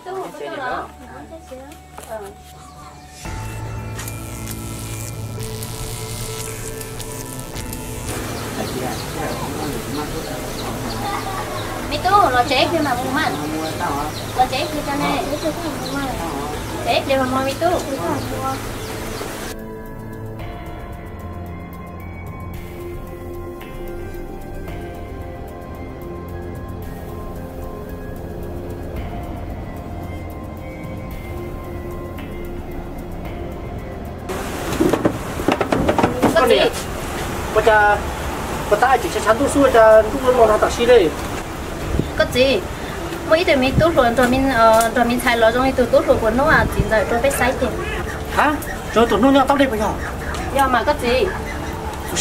Me tub, los tsev ib pliag mam mus mas. Los tsev ib pliag tso ne. Tsev ib pliag mam mus me tub. Koj niam, ua cas puas tab tseem tshav tshav ntuj xwb ua cas ntuj no no tam sim li? Koj txiv, muaj ib tug me tub hluas nrog me ntxhais los zoo li tus tub hluas puas hnub txiv ntxawm rau peb saib tiag. Ha, zoo tus hnub nyob taub dej puas yog? Yog mas koj txiv. Ua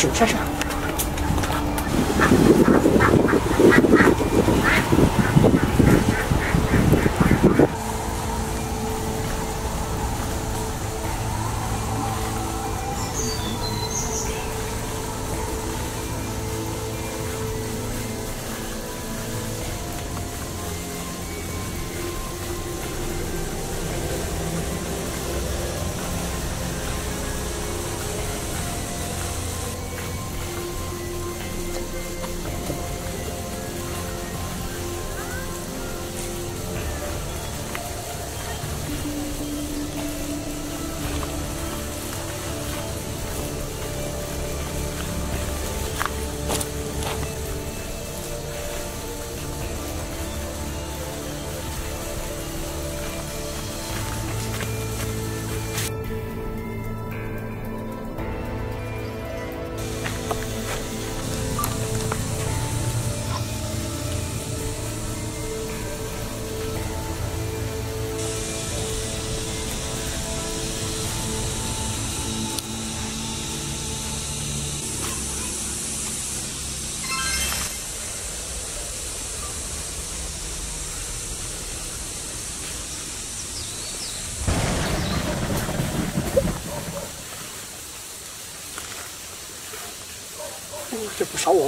cas puas saud os.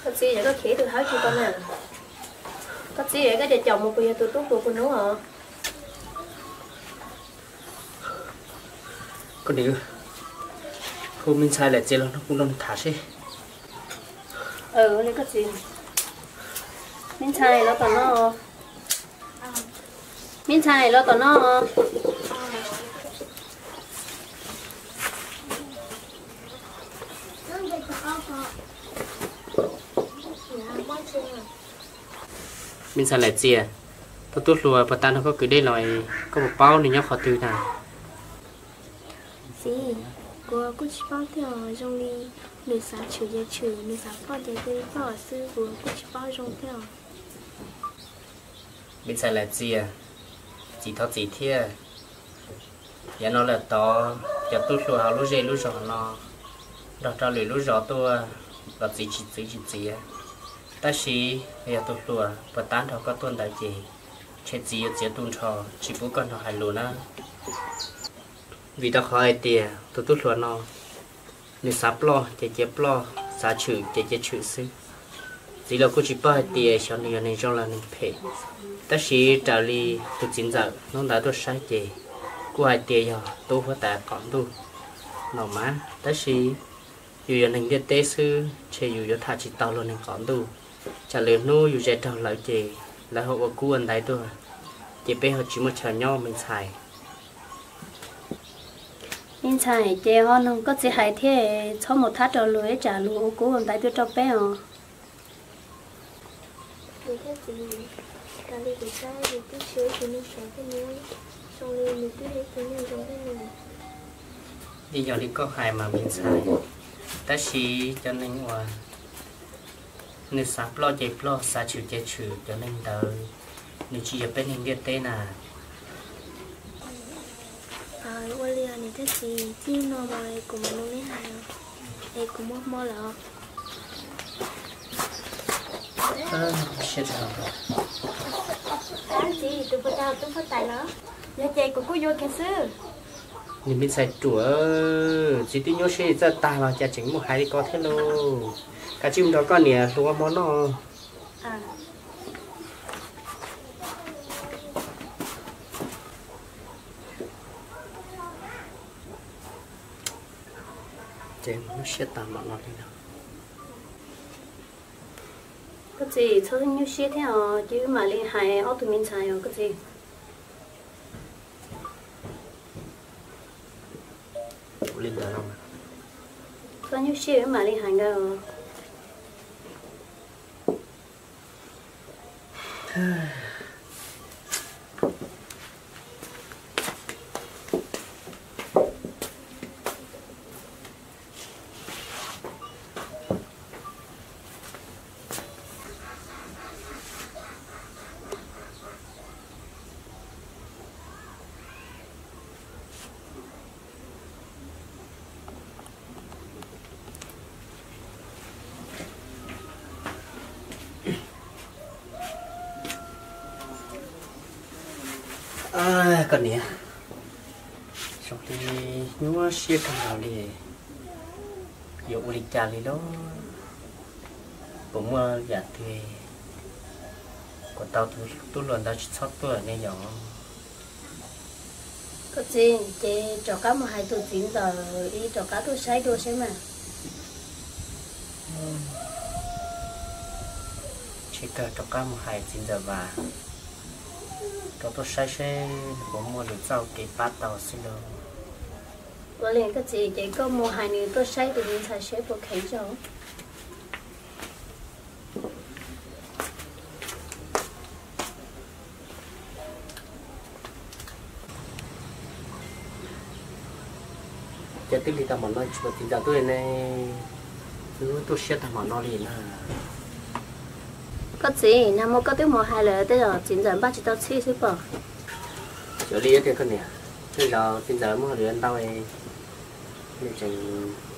Koj txiv, koj khiav ib tug hawb tsis tau na. Koj txiv, koj caum caum mus puas yog tus tub hluas puas hnub os? Koj niam, hu me ntxhais Lam Txias los nrog kuv nrog nws tham seb. Koj txiv, me ntxhais los tom no. Me ntxhais los tom no. Me ntxhais Lam Txias, tus tub hluas puag ta nrog koj kwv dej los, koj puas paub nws nyob qhov twg na? Txiv, kuv kuj tsis paub thiab os, zoo li nws xav tshwm ces tshwm, nws xav ploj ces cia li ploj xwb, kuv kuj tsis paub zoo thiab os. Me ntxhais Lam Txias, txiv thov txiv thiab, yav no lawm tod cov tub hluas hauv lub zej lub zos no nrog rau lwm lub zos tuaj los txiv tsis txwv tsis txiav, tab sis yog tus hluas puag ta nrog koj tuaj ntawd ces ntshe txiv yuav txiav tu nrho tsis pub koj hnov hais lus na. Vim rau qhov hais tias tus tub hluas no nws xav ploj ces cia ploj, xav tshwm ces cia tshwm xwb. Txiv los kuj tsis paub hais tias xyov nws yog neeg zoo los neeg phem, tab sis raws li tus txiv ntxawm hnub ntawd tuaj saib ces kuj hais tias yog tub huab tais qaum ntuj no mas, tab sis yus yog neeg ntiaj teb xwb ntshe yus yuav tham tsis tau luag neeg qaum ntuj. Tsam lwm hnub yus zais raug lawv ces lawv ho ua kub ua ntaiv tuaj, ces peb ho tsis muaj chaw nyob me ntxhais. Me ntxhais, ces ho mloog koj txiv hais thiab, txhob mus thab rau luag ib tsam luag ua kub ua ntaiv tuaj rau peb os. Nws thiab txiv, raws li kuv saib nws twb tsis yog ib tug neeg phem thiab ne, zoo li nws twb yog ib tug neeg zoo thiab ne. Yeej yog li koj hais mas me ntxhais, tab sis cov neeg uas nws xav ploj ces ploj, xav tshwm ces tshwm, cov neeg ntawd nws tsis yog peb neeg ntiaj teb na. Ua li os niam thiab txiv, txij no mas kuv mam li hais, es kuv muaj hmo lawm. Txiv, tus puas tau tus huab tais los? Yog ces kuv kuj yuav kiag xwb. Nws me ntxhais ruam, txiv twb nyuaj siab txawj tag los cas tseem muaj hais li ko thiab lauj. Kav tsij mus nrog koj niam hluas ua hmo noj. Ces nyuaj siab tag mam no li no. Koj txiv, txhob nyuaj siab thiab os, ces wb mam li hais ob tug me ntxhais os koj txiv. Ua li ntawd no mas. Txhob nyuaj siab, wb mam li hais nkawd os. Koj niam, zoo li nyuaj siab kawg nkaus li, yuav ua li cas li lauj? Puas muaj yam twg kuas tau tus tub hluas ntawd tsis txhob tuaj ne yom? Koj txiv, ces rov qab mus hais tus txiv ntxawm ib, rov qab tuaj saib dua saib mas. Tsis kawg rov qab mus hais txiv ntxawm Vam, rov tuaj saib seb nws puas muaj lwm txoj kev pab tau xwb lauj. Ua li koj txiv, ces koj mus hais nws tuaj saib tus me ntxhais seb puas kheev tso. Ces twb lig tag mam no tsis pom txiv ntxawm tuaj li ne, wb tu siab tag mam no li na. Koj txiv, nag hmo koj twb mus hais lawm tej zaum txiv ntxawm npaj tsis tau txhij xwb pom. Xyov li tiag koj niam, tej zaum txiv ntxawm muaj hauj lwm ntau, nws tseem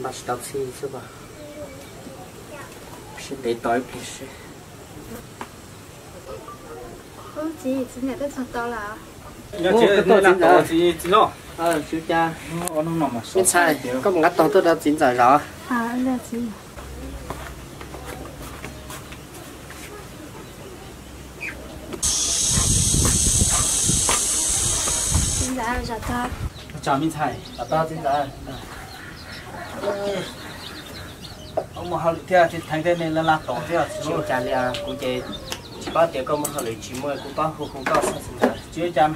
npaj tsis tau txhij xwb pom. Sib ntev tos ib pliag seb. Txiv, txiv niam tuaj txog tau lawm. Txiv, txiv loj. Me ntxhais, koj mus nqa tog tuaj rau txiv ntxawm zov. Txiv ntxawm, zov tog. Ua tsaug me ntxhais. Zov tog txiv ntxawm. Muaj hauj lwm thiab, tsis theev tej neeg laj laj tos thiab. Tsis ua cas li, kuv ces tsis paub tias koj muaj hauj lwm tsis muaj, kuv paub hu hu koj xwb txiv ntxawm. Tsis ua cas.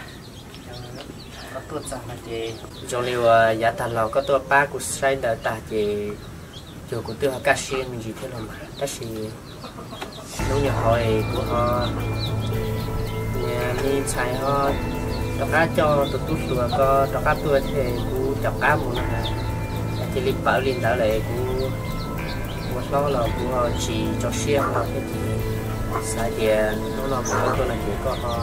Koj tuaj txog no ces zoo li uas yav tag los koj tuaj pab kuv saib ntawd tag ces cuag kuv twb ho kaj siab me ntsis thiab los mas, tab sis hnub niag hauv es kuv ho, niag me ntxhais ho rov qab coj tus tub hluas ko rov qab tuaj thiab, kuv caum qab mus no na, cia li pawv li ntawd lawm kuv ua hlob los kuv ho tsis tso siab hlo thiab ces xav tias hnub no kuv tuaj no ces koj ho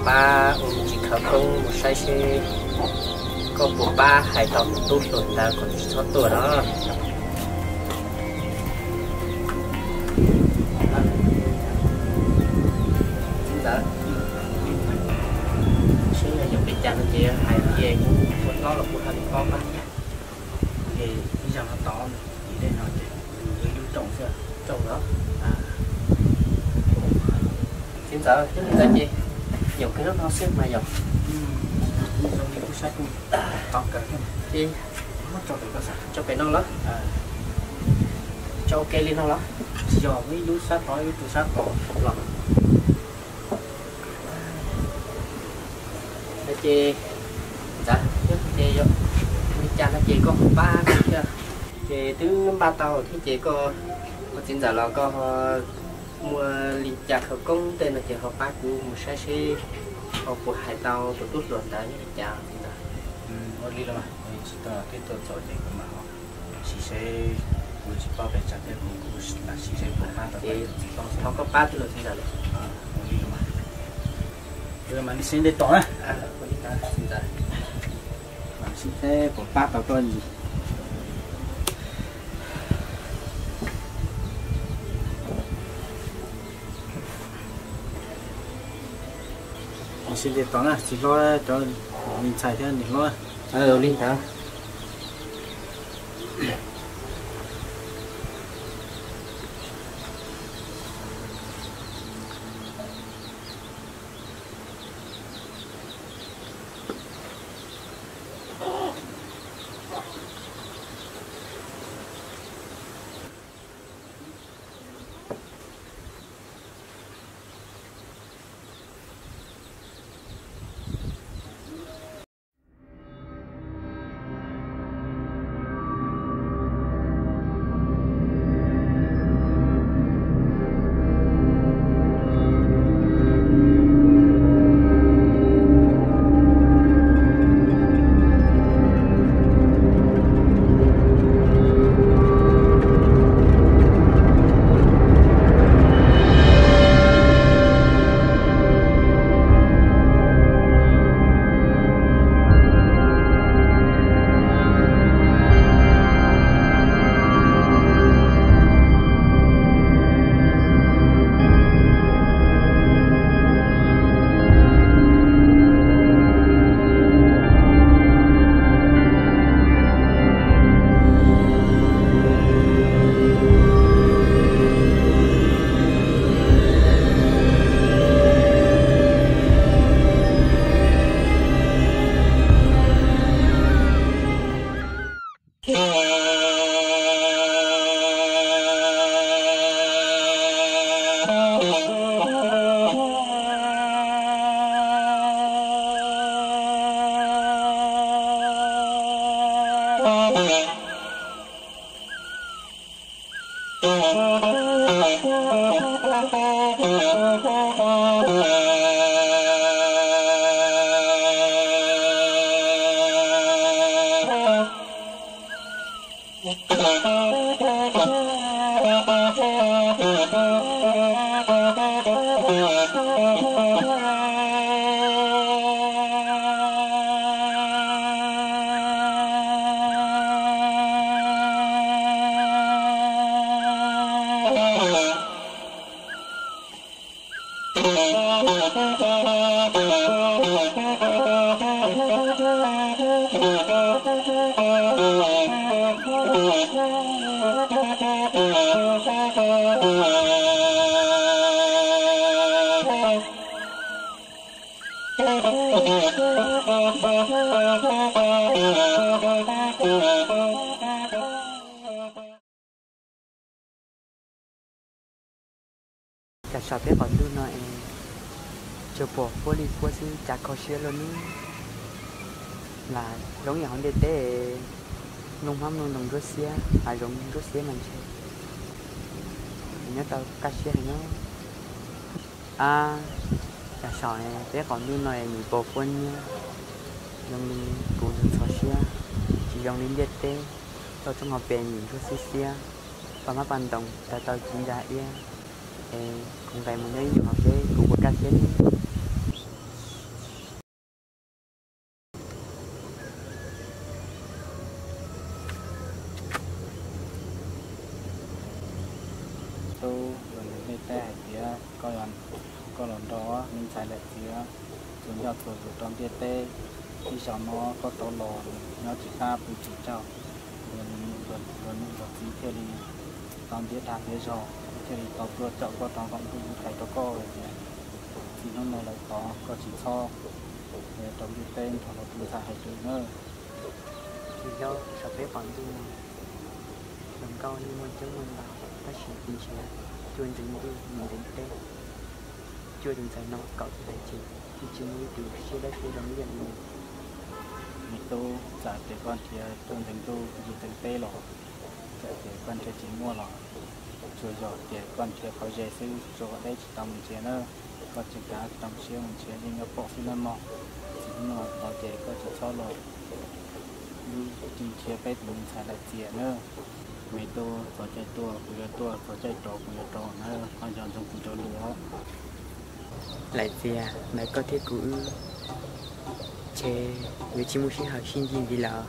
pab ua me ntsis khawv koob mus saib seb koj puas pab hais tau tus tub hluas ntawd kom tsis txhob tuaj no. Txiv ntxawm, seb yog pes cas no ces hais tias kuv ua hlob los kuv hais li ko mas. Ces ib zaug no tod, ib zaug no ces ib lub rooj xwb, rooj los. Txiv ntxawm, ib ntawd ces nyuam kiag lub no xwb mas yog. Zoo li kuv saib kuj tau kawg thiab. Ces muab tso pem no los? Tso ua ke li no los? Tsis yog, ib lub sab tod ib lub sab tod los. Ces ntxawm, ces yog li cas no ces koj ho pab kuv thiab. Ces twb npaj tau thiab ces koj, koj txiv ntxawm los koj ho muaj li cas khawv koob tej no ces ho pab kuv mus saib seb ho puas hais tau tus tub hluas ntawd li cas txiv ntxawm. Ua li los, tsis tau twb tuaj txog ces kuv mam ho sim seb, kuv tsis paub pes tsawg thiab kuv sim seb puas pab tau. Thov koj pab tij laug txiv ntxawm. Ua li los mas, kuv mam li sib nte tos na. Ua li ntawd txiv ntxawm, mam sib seb puas pab tau koj ntsis. Sib ntiag tod na, txiv hlob cov me ntxhais thiab niam hlob. Li ntawd. Cas saum peb qhov ntuj no es tsuas pom huab li huab xwb, cas kho siab luaj nub. Lam zoo yam hauv ntiaj teb, mloog hmab mloog noog ntsuab xiab, hav zoov ntsuab xiab mas ntshe nyob tau kaj siab heev no. Ab, cas saum peb qhov ntuj no es nws pos huab nyiab, zoo li kuv ntxhov siab, tsis zoo li ntiaj teb, toj roob hauv pes nws ntsuab xiab xiab, paj hmab paj ntoos tawg tau ci ntsa iab, es kuv nqes mus nyob ib nyuag hauv seb kuv puas kaj siab li. Tub, luag ntiaj teb hais tias koj los nrog me ntxhais Laim Txias txhua ncauj txhua ntsug rau ntiaj teb, ib zaug no koj tau los nyob tsis qab pw tsis tsaug, luag niam luag txiv thiaj li tau ntiab dag ntiab zog, thiaj li tau tuaj caum koj rau nraum ntuj lub thaiv rau koj hais tias txij hnub no lawm tod koj tsis txhob rau ntiaj teb nrog luag tus ntxhais hais lus nawb. Tsis yog, saum peb qhov ntuj no hluas nkauj yeej muaj coob muaj ntau, tab sis kuv nrhiav cuaj ntxeev ntuj nyiam ntxeev teb, cuaj tus ntxhais no kaum tus ntxhais ces yeej tsis muaj ib tug siab dawb siab zoo ib yam li. Me tub, txawm tias koj nrhiav cuaj ntxeev ntuj nyiam ntxeev teb los, txawm tias koj nrhiav tsis muaj los, tsuas yog tias koj nrhiav qhov ze xwb, tsuas qhov deb tsis tau mus nrhiav nawb. Koj tseem kav tau siab mus nrhiav yeej yuav pom xwb nawb mog. Txij hnub no los ces koj tsis txhob los lub nrhiav peb tus me ntxhais Laim Txias nawb. Me tub, txog caij tuaj kuv yuav tuaj, txog caij rov kuv yuav rov nawb, ho yog ntsoov kuv cov lus os. Laim Txias, ntawm koj thiab kuv wb ces yuav tsis muaj sij hawm sib ntsib ntxiv lawm.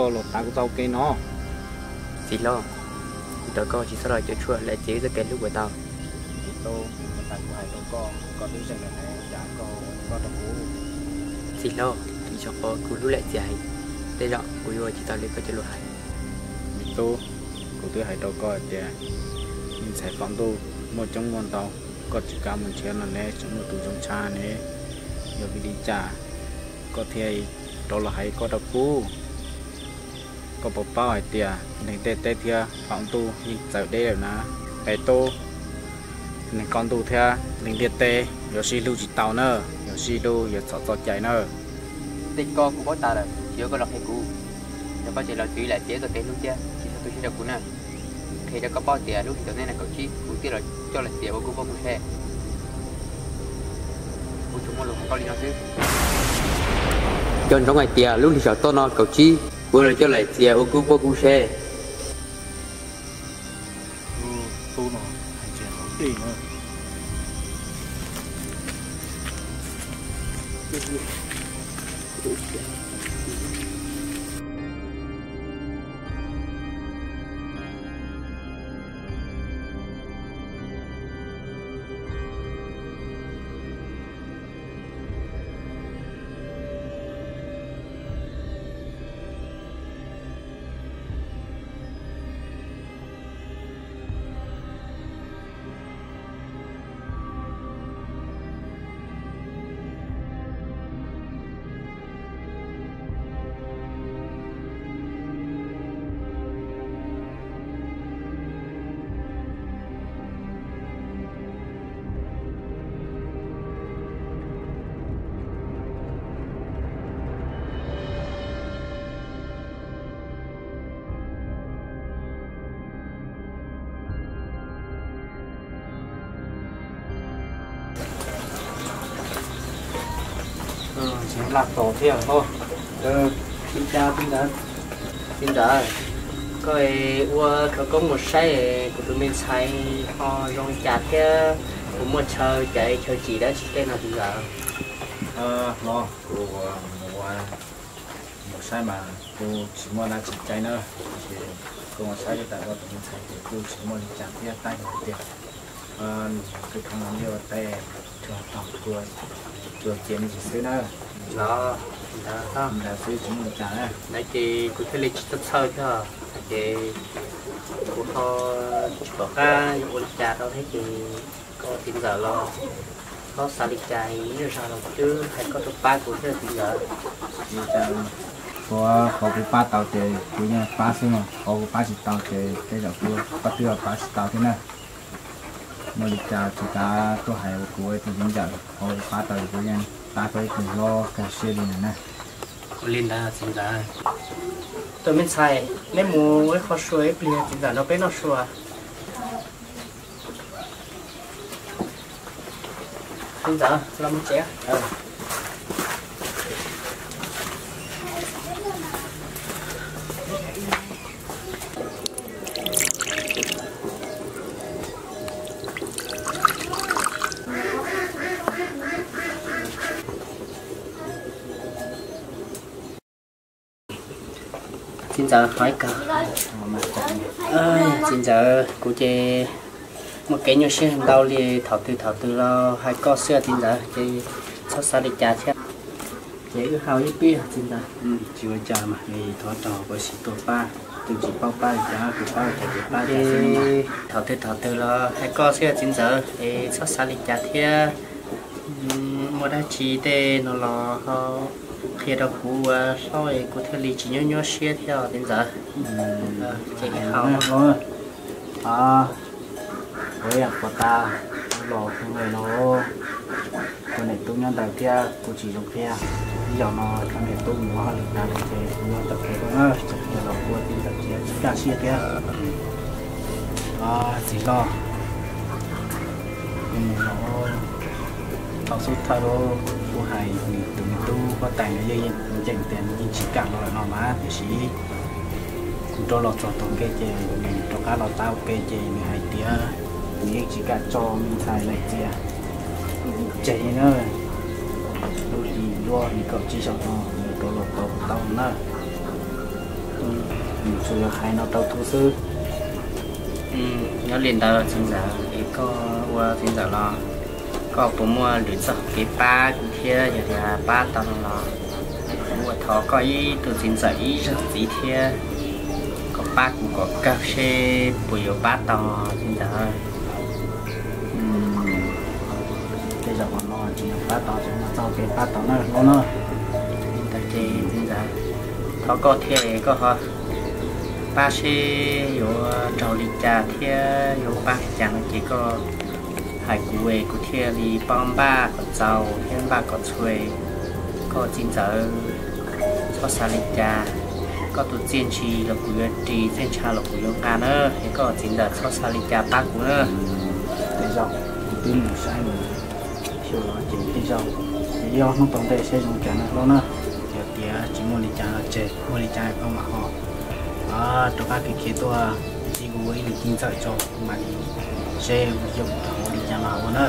koj los tav kuv txoj kev no. Txiv hlob, kuv thov koj tsis txhob los cuam tshuam Lais Txias wb txoj kev hlub puas tau? Txiv tub, ua cas kuv hais rau koj, koj twb zeem lawm ne, cas koj ua li ko rau kuv? Txiv hlob, vim rau qhov kuv hlub Lais Txias heev, tej zaum kuv yuav ua tsis tau li koj cov lus hais. Me tub, kuv twb hais rau koj hais tias me ntxhais qaum ntuj muaj coob muaj ntau, koj tsis kam mus nrhiav no ne, tseem muaj tus zoo tshaj ne, yog vim li cas koj thiaj rov los hais ko rau kuv? Koj puas paub hais tias neeg ntiaj teb thiab qaum ntuj yeej txawv deb lawm na. Peb tub, neeg qaum ntuj thiab neeg ntiaj teb yuav sib hlub tsis tau na, yuav sib hlub yuav txhaum txoj cai na. Tej ko kuv paub tas lawm, tsis yuav koj los qhia kuv. Yog koj tseem los txwv Lais Txias txoj kev hlub thiab tsis txhob tu siab rau kuv na. Qhia rau koj paub tias lub hlis tom ntej no kaum tsib kuv thiaj los coj Lais Txias ua kuv poj kuv se. Kuv tsuas muaj lus hais koj li no xwb. Nco ntsoov hais tias lub hlis tom ntej no kaum tsib kuv los coj Lais Txias ua kuv poj kuv se. Tub no hais ntseeg qhov dej na. Laj tos thiab os. Txiv ntxawm, txiv ntxawm, koj ua khawv koob mus saib kuv tus me ntxhais ho zoo li cas thiab puas muaj chaw caiv chaw tsim dab tsi tej no txiv ntxawm. Los kuv mus ua mus saib mas kuj tsis muaj dab tsi caiv na, tiam sis kuv mus saib tas koj tus me ntxhais ces kuj tsis muaj li cas thiab, tab yog hais tias nws kwv khov no nyob ua teb, tsuas tau tua cia me ntsis xwb na. Los ntawd xwb tsis muaj li cas na. Ntawd ces kuv thiaj li tsis txawj txhawj thiab, ces kuv ho tsis pom qab yuav ua li cas rau thiab ces koj txiv ntxawm los txhob xav li cas, ib zag los twb hais koj tuaj pab kuv thiab txiv ntxawm. Ua qhov kuv pab tau ces kuv yeej pab xwb, qhov kuv pab tsis tau ces tej zaum kuv pab twb pab tsis tau thiab na. Muaj li cas tsis kav tuaj hais kuv tus txiv ntxawm, qhov kuv pab tau kuv yeej pab koj ib tug hlob kaj siab li na. Ua li ntawd txiv ntxawm. Tus me ntxhais, neb mus ua ib qho sua ib pliag txiv ntxawm nrog peb noj sua. Txiv ntxawm, los mus tsev. Txiv ntxawm, qhov ib kawg. Txiv ntxawm, kuv ces muaj kev nyuaj siab ntau li, thaum twg thaum twg los hais koj xwb txiv ntxawm, ces txhob xav li cas thiab. Ces wb hau ib pliag txiv ntxawm. Tsis ua cas mas, thov rau koj sim tuaj pab, tus tsis paub pab li cas kuv pab li cas ces pab li cas xwb. Thaum twg thaum twg los hais koj xwb txiv ntxawm, es txhob xav li cas thiab. Muaj dab tsi tej no los ho qhia rau kuv ua hlob es kuv thiaj li tsis nyuaj nyuaj siab thiab txiv ntxawm. Ces wb hau. Ua ib yam puas tas los hu nqe no, kuv niam tub nyob ntawd thiab kuv tsis zoo qhia. Ib zaug no kuv niam tub mus hauj lwm tas lawm ces kuv yuav tau kev lawm na, tsis qhia los ua txiv ntxawm tsis kaj siab thiab. Txiv hlob, kuv mus los tau xub thawj lub, kuv hais nws tus me tub huab tais no yeej ncees tias nws yeej tsis kam los lawm no mas, tiam sis kuv rov los txog tom kev ces nws rov qab los tau ua ke ces nws hais tias nws yeej tsis kam tso me ntxhais Lais Txias tseg li na. Lub hlis luab hli kaum tsib saum no nws rov los tau tau na. Tsuas yog hais no rau tub xwb. Nyob li ntawd txiv ntxawm, es koj ua txiv ntxawm los koj puas muaj lwm txoj kev pab kuv thiab? Yog tias pab tau no los kuv ua thov koj ib tug txiv ntxawm ib zaug ntxiv thiab, koj pab kuv kom kawg seb puas yuav pab tau txiv ntxawm. Tej zaum qhov no tsis yog pab tau, tsis muaj txoj kev pab tau na hlob na. Ntawd ces txiv ntxawm, thov koj thiab koj ho pab seb yuav raug li cas thiab yuav pab li cas no ces koj hais kuv es kuv thiaj li paub npaj kom txaus thiab npaj kom txhua. Koj txiv ntxawm, txhob xav li cas, koj tus txiaj ntsim los kuv yuav ris, txiaj ntsha los kuv yuav nqa na, es koj txiv ntxawm txhob xav li cas pab kuv na. Tej zaum kuv twb mus saib mus xyuas los ces tej zaum yuav yog hnub tom ntej seb zoo cas na hlob na. Yog tias tsis muaj li cas no ces muaj li cas koj mam ho rov qab khiav khiav tuaj ntsib kuv ua ib tug txiv ntxawm tso, kuv mam li seb yog kuv tau ua li cas mas ua na.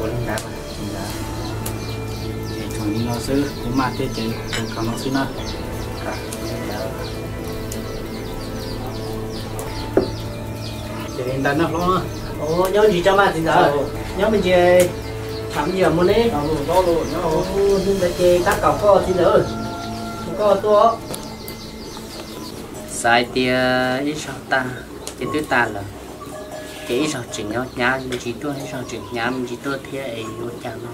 Ua li ntawd, es txog li no xwb, kuv maj thiab ces txog no xwb na. Ces li ntawd no hlob. Nyob ntsis tso mas txiv ntxawm, nyob me ntsis, tshav me ntsis mus ne. Hnub ntawd ces tab kaum koj txiv ntxawm, koj tuaj. Xav hais tias ib zaug tag ces twb tag lawm, ces ib zaug tseem nyob hnyav me ntsis tuaj, ib zaug tseem hnyav me ntsis tuaj thiab es yuav cas no,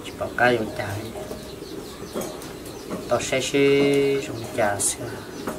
tsis pom qab yuav cas li. Tau saib seb zoo li cas xwb.